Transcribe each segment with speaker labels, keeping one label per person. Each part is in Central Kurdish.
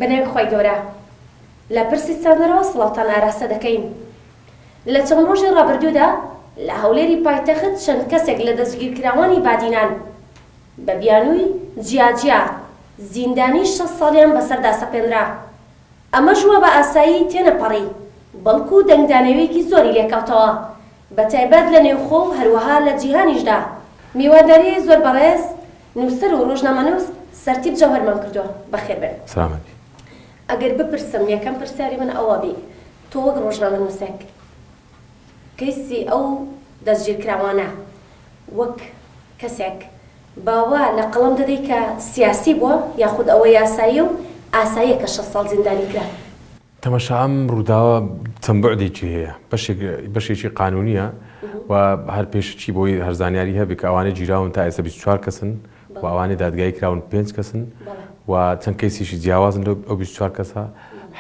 Speaker 1: بەناوی خوای گەورە لە پرسی ساندەرەوە سڵاوتان ئاراستە دەکەین. لە چەند ڕۆژی ڕابردوودا لە هەولێری پایتەخت چەند کەسێک لە دەستگیرکراوانی بادینان بە بیانووی جیاجیا زیندانی 60 ساڵیان بەسەردا سەپێنرا. ئەمەش وا بە ئاسایی تێنەپەڕی، بەڵکو دەنگدانەوەیەکی زۆری لێکەوتەوە، بەتایبەت لە نێوخۆ و هەروەها لە جیهانیشدا. میوانداری زۆر بەڕێز نووسەر و ڕۆژنامەنووس سەرتیپ جەوهەرمان کردووە، بەخێربێن.
Speaker 2: سەلامەت بی.
Speaker 1: ئەگەر بپرسم یەکەم پرسیاری من ئەوە بی، تۆ وەک ڕۆژنامەنووسێک کەیسی ئەو دەستگیرکراوانە وەک کەسێک بە وا لە قەڵەم دەدەی کە سیاسی بووە یاخود ئەوە یاساییە و ئاساییە کە 60 ساڵ زیندانی کرا؟
Speaker 2: تەماشا ئەم ڕووداوە چەند بوعدێکی هەیە، بەشێک بەشێکی قانوونییە و هەر پێشەکی بۆی هەر زانیاری هەبێ کە ئەوانەی گیراون تا ئێستا 24 کەسن و ئەوانەی دادگایی کراون پێنج کەسن و چەند کەیسێکی جیاوازن لەو ئەو 24 کەسە،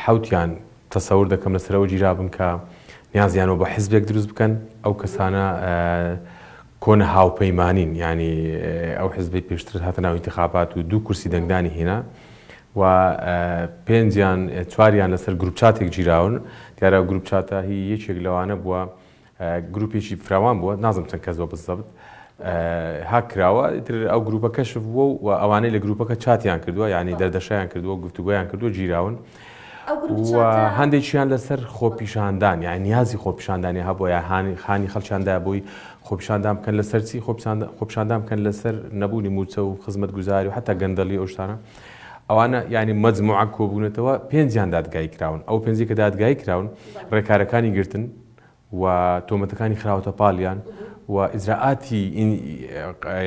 Speaker 2: حەوتیان تەسەور دەکەم لەسەر ئەوە گیرابن کە نیازیانەوە بە حزبێک دروست بکەن، ئەو کەسانە کۆنە هاوپەیمانین، یانی ئەو حزبەی پێشتر هاتە ناو ئینتخابات و دوو کورسی دەنگدانی هینا و پێنجیان چواریان لەسەر گروپ چاتێک گیراون، دیارە ئەو گروپ چاتە هی یەکێک لەوانە بووە، گروپێکی فراوان بووە، نازم چەند کەس بووە بالضبط هاک کراوە، ئیتر ئەو گروپە کەشف بووە و ئەوانەی لە گروپەکە چاتیان کردووە، یانی دەردەشەیان کردووە، گفتوگۆیان کردووە، گیراون. و هەندێکیان لەسەر خۆپیشاندان یان نیازی خۆپیشاندانی هەبووە یا هانی خانی خەڵکیان دا بۆی خۆپیشاندان بکەن لەسەر چی خۆپیشاندان بکەن لەسەر نەبوونی موچە و خزمەتگوزاری و حتا گەندەڵی ئەو شتانە ئەوانە یعنی مەجموعە کۆبوونەتەوە پێنجیان دادگایی کراون ئەو پێنجی کە دادگایی کراون ڕێکارەکانی گرتن و تۆمەتەکانی خراوەتە پاڵیان و ئیجرائاتی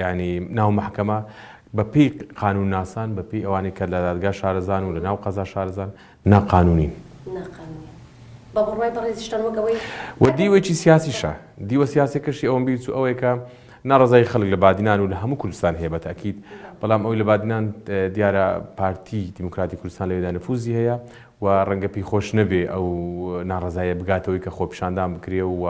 Speaker 2: یانی ناو مەحکەمە بە پێی قانوونناسان بە پێی ئەوانەی کە لە دادگا شارەزان و لە ناو قەزا شارەزان ناقانوونین.
Speaker 1: ناقانوونین. بە بڕوای بەڕێزیشتان وەک ئەوەی
Speaker 2: و دیوێکی سیاسیشە. دیوە سیاسیەکەشی ئەوەم بیر چوو ئەوەیە کە ناڕەزایی خەڵک لە بادینان و لە هەموو کوردستان هەیە بە تەئکید بەڵام ئەوەی لە بادینان دیارە پارتی دیموکراتی کوردستان لەوێدا نفوزی هەیە و ڕەنگە پێی خۆش نەبێ ئەو ناڕەزاییە بگاتەوەی کە خۆپیشاندان بکرێ و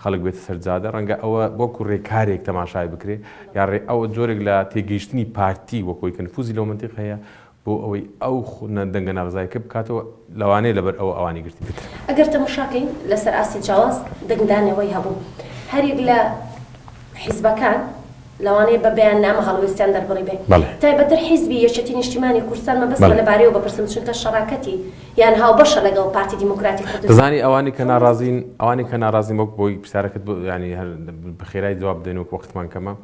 Speaker 2: خەڵک بێتە سەر جادە، ڕەنگە ئەوە وەکو ڕێکارێک تەماشای بکرێ یا ڕێ ئەوە جۆرێک لە تێگەیشتنی پارتی وەک ئەوەی کە نفوزی لەو مەنتیقە هەیە بۆ ئەوەی ئەو دەنگە ناڕەزایەکە بکاتەوە لەوانەیە لەبەر ئەوە ئەوانی گرتبێت.
Speaker 1: ئەگەر تەماشاکەین لەسەر ئاستی جیاواز دەنگدانەوەی هەبوو هەریەک لە حیزبەکان لەوانەیە بە بەیاننامە هەڵوێستیان دەربڕیبێ.
Speaker 2: بەڵێ.
Speaker 1: تایبەتتر حیزبی یەکێتی نیشتیمانی کوردستان مەبەستمە
Speaker 2: بەڵێ.
Speaker 1: لەبارەیەوە بپرسم چونکە شەراکەتی یان هاوبەشە لەگەڵ پارتی دیموکراتی کوردستان.
Speaker 2: دەزانی ئەوانەی کە ناڕازین ئەوانەی کە ناڕازین وەک بۆی پرسیارەکەت بۆ یانی هەر بە خێرای جواب بدەین وەک وەختمان کەمە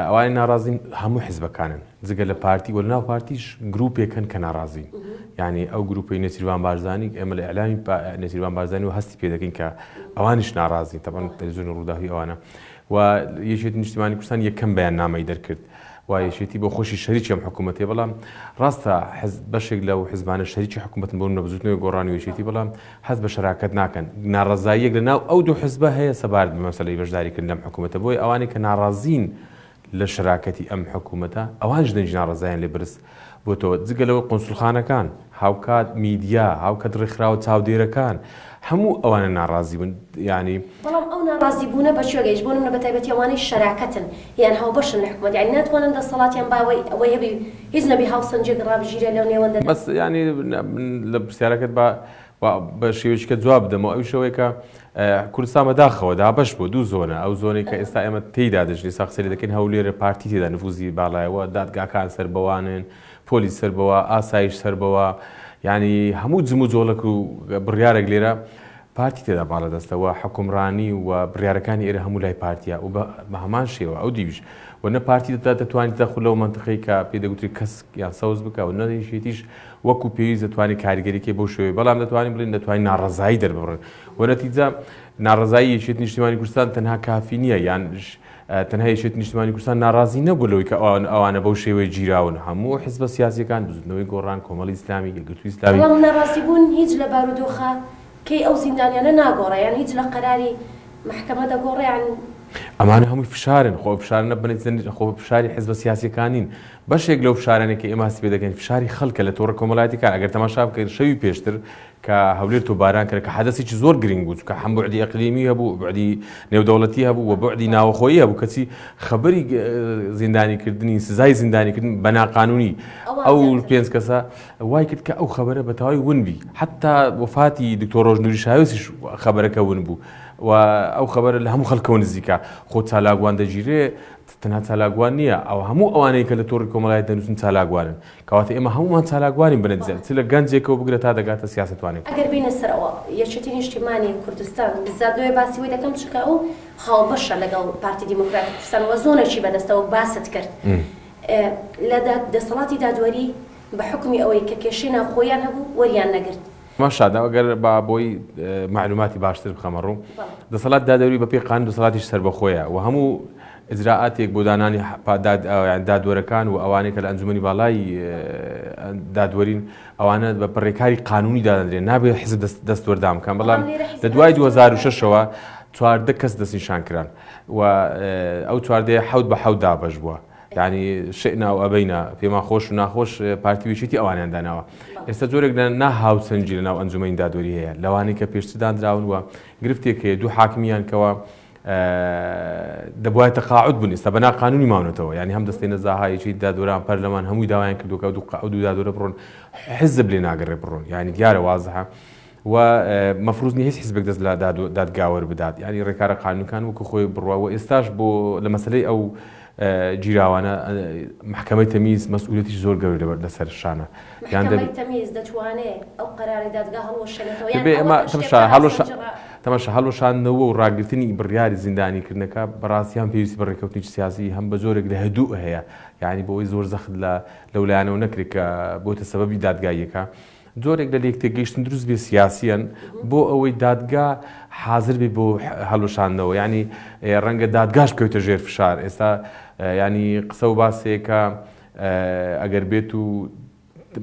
Speaker 2: ئەوانەی ناڕازین هەموو حیزبەکانن جگە لە پارتی و لەناو پارتیش گروپێک هەن کە ناڕازین یانی ئەو گروپەی نێچیرڤان بارزانی ئێمە لە ئیعلامی نێچیرڤان بارزانی و هەستی پێ دەکەین کە ئەوانیش ناڕازین تەبعەن تەلەڤیزیۆنی ڕووداوی ئەوانە و یەکێتی نیشتیمانی کوردستان یەکەم بەیاننامەی دەرکرد و یەکێتی بۆ خۆشی شەریکی ئەم حکوومەتەیە بەڵام ڕاستە بەشێک لەو حزبانە شەریکی حکوومەتن بۆ نمونە بزووتنەوەی گۆڕان و یەکێتی بەڵام هەست بە شەراکەت ناکەن ناڕەزاییەک لە ناو ئەو دوو حزبە هەیە سەبارەت بە مەسەلەی بەشداریکردن لەم حکوومەتە بۆیە ئەوانەی کە ناڕازین لە شەراکەتی ئەم حکوومەتە ئەوانیش دەنگی ناڕەزایان لێ بەرز بۆتەوە، جگە لەوەی قونسوڵخانەکان، هاوکات میدیا، هاوکات ڕێکخراوە چاودێرەکان، هەموو ئەوانە ناڕازی بوون، یانی.
Speaker 1: بەڵام ئەو ناڕازی بوونە بە کوێ گەیشت، بۆ نمونە بە تایبەتی ئەوانەی شەراکەتن یان هاوبەشن لە حکومەت، یانی ناتوانن دەسەڵاتیان با ئەوەی هەبی هیچ نەبی هاوسەنگیەک ڕابگیرێ لەو نێوەندەدا.
Speaker 2: بەس یانی لە پرسیارەکەت با بە شێوەیەکی کە جواب بدەمەوە ئەویش ئەوەیە کە کوردستان بەداخەوە دابەش بووە دوو زۆنە ئەو زۆنەی کە ئێستا ئێمە تێیدا دەژین ئێستا قسەی لێ دەکەین هەولێرە پارتی تێدا نفوزی باڵایەوە دادگاکان سەر بەوانن پۆلیس سەر بەوە ئاسایش سەر بەوە یعنی هەموو جموجۆڵک و بڕیارێک لێرە پارتی تێدا باڵادەستە و حکومڕانی و بڕیارەکانی ئێرە هەموو لای پارتیە و بە هەمان شێوە ئەو دیویش و نە پارتی دەتوانێت تەدەخول لەو مەنتقەی کە پێی دەگوترێت کەسک یان سەوز بکە و نە یەکێتیش وەکو پێویست دەتوانێت کاریگەریی بەو شێوەیە بەڵام دەتوانین بڵێین دەتوانین ناڕەزایی دەرببڕن و نەتیجە ناڕەزایی یەکێتی نیشتیمانی کوردستان تەنها کافی نییە یان تەنها یەکێتی نیشتیمانی کوردستان ناڕازی نەبوو لەوەی کە ئەوان ئەوانە بەو شێوەیە گیراون هەموو حزبە سیاسیەکان بزوتنەوەی گۆڕان کۆمەڵی ئیسلامی یەکگرتووی ئیسلامی
Speaker 1: بەڵام ناڕازیبوون هیچ لە بارودۆخە کەی ئەو زیندانیانە ناگۆڕێ یان هیچ لە قەراری مەحکەمە دەگۆڕێ یان.
Speaker 2: ئەمانە هەمووی فشارن، خۆ ئەو فشارانە بەنەتیجە خۆ فشاری حزبە سیاسیەکان نین، بەشێک لەو فشارانەی کە ئێمە هەستی پێ دەکەین فشاری خەڵکە لە تۆڕە کۆمەڵایەتیەکان، ئەگەر تەماشا بکەین شەوی پێشتر کە هەولێر تۆپباران کرا کە حەدەسێکی زۆر گرنگ بوو چونکە هەم بوعدی ئەقلیمی هەبوو بوعدی نێودەوڵەتی هەبوو و بوعدی ناوەخۆیی هەبوو کەچی خەبەری زیندانیکردنی سزای زیندانیکردن بە ناقانونی ئەو پێنج کەسە وای کرد کە ئەو خەبەرە بە تەواوی ون بی حتا وەفاتی دکتۆر ڕۆژ نوری شاوێسیش خەبەرەکە ون بوو و ئەو خەبەرە لە هەموو خەڵکەوە نزیکە خۆ چالاکوان دەگیرێ تەنها چالاکوان نییە ئەو هەموو ئەوانەی کە لە تۆڕی کۆمەڵایەتی دەنووسن چالاکوانن کەواتە ئێمە هەموومان چالاکوانین بنەجە چ لە گەنجێکەوە بگرە تا دەگاتە سیاسەتوانێک.
Speaker 1: ئەگەر بێینە سەر ئەوە یەکێتی نیشتیمانی کوردستان بزات لەوێ باسی وەی دەکەم چونکە ئەو هاوبەشە لەگەڵ پارتی دیموکراتی کوردستان وە زۆنێکی بەدەستە وەک باست کرد لە دەسەڵاتی دادوەری بە حوکمی ئەوەی کە کێشەی ناوخۆیان هەبوو وەریان نەگرت.
Speaker 2: ماشاءاللە ئەگەر با بۆی مەعلوماتی باشتر بخەمە ڕوو دەسەڵات دادوەری بەپێی قانون دەسەڵاتیش سەربەخۆیە و هەموو ئیجرائاتێک بۆ دانانی دادوەرەکان و ئەوانەی کە لە ئەنجومەنی باڵای دادوەرین ئەوانە بە ڕێکاری قانونی دادەنرێن نابێت حزب دەستوەردان بکەن بەڵام لە دوای 2006ەوە 14 کەس دەستنیشان کران و ئەو چواردەیە حەوت بە حەوت دابەش بووە یانی شئنا و ئەبەینا پێمان خۆش و ناخۆش پارتی و یەکێتی ئەوانیان داناوە ئێستا جۆرێک لە ناهاوسەنگی لەناو ئەنجومەنی دادوەری هەیە لەوانەی کە پێشتر دانراون و گرفتێک هەیە دوو حاکمیان کەوا دەبوایە تەقاعد بوون ئێستا بە ناقانونی ماونەتەوە یعنی هەم دەستەی نەزاها یەکێتی دادوەران پەرلەمان هەمووی داوایان کردووە کە ئەو دوو دادوەرە بڕۆن حزب لێ ناگەڕێ بڕۆن یعنی دیارە وازحە و مەفروز نیە هیچ حزبێک دەست لە دادگا وەربدات یانی ڕێکارە قانونەکان وەکو خۆی بڕوا و ئێستاش بۆ لە مەسلەی ئەو گیراوانە محکمەی تەمیز مەسئولەتیش زۆر گەورە لەبەر لەسەر شانە
Speaker 1: یان دەبێ محکمەی تەمیز دەتوانێ ئەو قەرارەی دادگا هەڵوەشێنێتەوە یان
Speaker 2: دەبێ
Speaker 1: ئەوە
Speaker 2: ئەمە
Speaker 1: کە شتێ
Speaker 2: تەمەشا
Speaker 1: بکە
Speaker 2: هەڵوەشا
Speaker 1: هاوسەنگی ڕا
Speaker 2: تەمەشا هەڵوەشاندنەوە و ڕاگرتنی بڕیاری زیندانیکردنەکە بەڕاستی هەم پێویستی بە ڕێککەوتنێکی سیاسی هەم بە جۆرێک لە هدوء هەیە یانی بۆ ئەوەی زۆر زەخت لە لەو لایەنەوە نەکرێت کە بۆتە سەبەبی دادگاییەکە جۆرێک لە لێکتێگەیشتن دروست بێ سیاسیەن بۆ ئەوەی دادگا حازر بێ بۆ هەڵوشاندنەوە ینی ڕەنگە دادگاش بکەوتە ژێر فشار ئێستا ینی قسە و باسێکە ئەگەر بێت و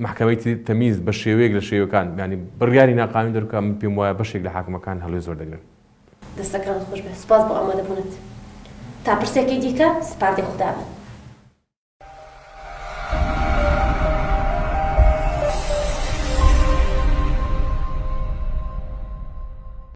Speaker 2: محکمەی تەمیز بە شێوەیەک لە شێوەکان ینی بڕیاری ناقانونی دەرکە من پێم وایە بەشێک لە حاکمەکان هەڵوێست وەردەگرن.
Speaker 1: دەستەکانت خۆش بێت سوپاس بۆ ئامادەبوونت تا پرسێکی دیکە سپاردەی خودا بن.